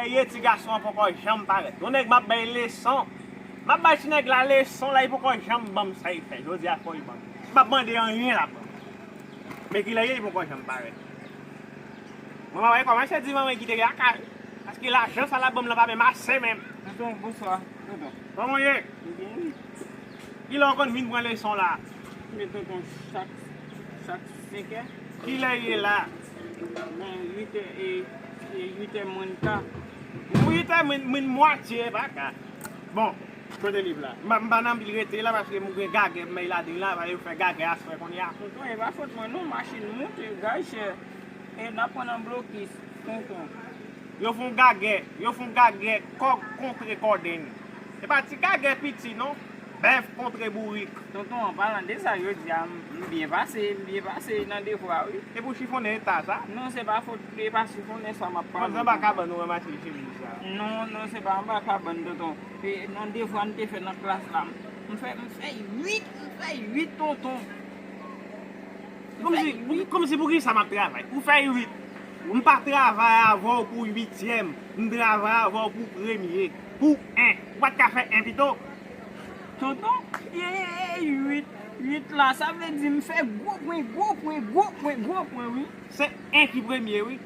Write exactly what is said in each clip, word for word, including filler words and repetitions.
Ye ti gason an poko janm parèt. Yon nèg m ap bay leson. M ap bay ti nèg la leson la, li poko janm ban m sa li fè. Jodi a fò li ban m. M ap mande anyen la ban m. Men kilè ye, li poko janm parèt. Mwen, mwen kòmanse di manman kite lakay. Paske lajan sa l ap ban m lan pa menm ase menm. Tonton, bonswa. Tonton. Kòman w ye? M byen, wi. Kilè w konn vin pran leson la? Men tonton, chak, chak senkè. Kilè ye la? Bon, uitè, e, e, uitè mwens ka. Uitè mwens, mwens mwatye, e pa ka. Bon, kote liv la? M pa, m pa nan anpil rete la paske m gen gagè m bay ladan la, fò yo fè gagè aswè kounye a. Tonton, e pa fòt mwen non, machin moute, gaz chè. E n ap pran nan blokis, tonton. Yo fè yon gagè, yo fè yon gagè kòk kontre kòdenn. Se pa ti gagè piti non. Bèf kontre bourik. Tonton, an palan de sa yo di a, m, m byen pase, m byen pase nan devwa wi. E pou chifonnen eta sa? Non, se pa fòt, e pa chifonnen sa m ap pale. Mwen anba kabann ou ranmase chemiz sa. Non, non, se pa anba kabann, tonton. E nan devwa n te fè nan klas la, m fè, m fè uit, m fè uit, tonton. Kòmsi, kòmsi pou kisa m ap travay? Ou fè uit. M pa travay avè w pou uityèm. M travay avè w pou premye. Pou en. Ou pa t ka fè en pito? Tonton, e, e, e, uit. Uit la, sa vle di m fè gwo pwen, gwo pwen, gwo pwen, gwo pwen, wi. Se en ki premye, wi.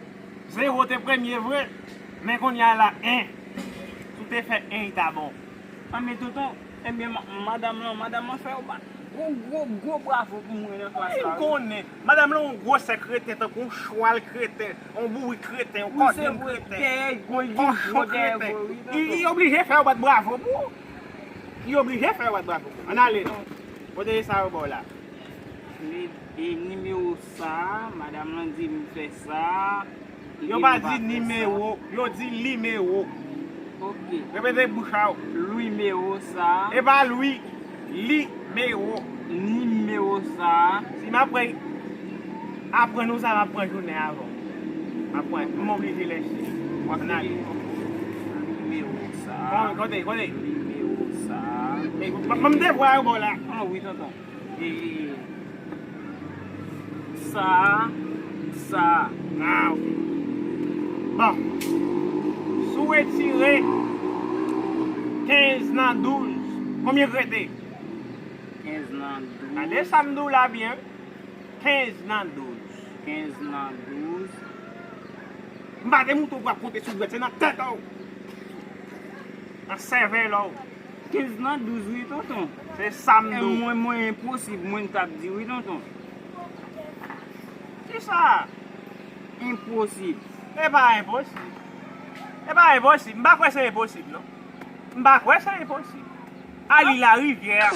Zewo te premye vre. Men kounye a la, en. Si w te fè en, li ta bon. Anben tonton, ebyen, ma-, madanm lan, madanm lan fè yon bat gwo, gwo, gwo bravo pou mwen nan klas la, wi. Ou konnen, madanm lan yon gwosè kreten, tankou yon chwal kreten, yon bourik kreten, yon kòdenn kreten, yon kòchon kreten. Li, li oblije fè yon bat bravo pou ou. Li oblije fè yon bat bravo pou ou. Ann ale non. Kote sa yo ba w la? E nimewo sa, madanm lan di m fè sa. Yo pa di nimewo, yo di limewo. Ok. Repete bouch a w. Lwimewo sa. E pa lwi, limewo. Nimewo sa. Si m ap pran, aprann ou sa, m ap pran jounen avan. M ap pran, m oblije lèche. Ann ale. Nimewo sa. Kote, kote? Nimewo sa. E, ban m devwa yo ba w la. Ah wi, tonton. E sa, sa. Ah, ok. Bon. Si w retire kenz nan douz, konbyen k rete? Kenz nan douz. Gade sa m di w la byen. Kenz nan douz. Kenz nan douz. M pa te montre w pou ap konte sou dwèt, se nan tèt ou. Nan sèvèl ou. Kenz nan douz wi, tonton. Se sa m di w. E mwen, mwen enposib, mwen t ap di wi, tonton. Kisa? Enposib. E pa enposib. E pa enposib. M pa kwè se enposib, non. M pa kwè se enposib. Ali larivyè.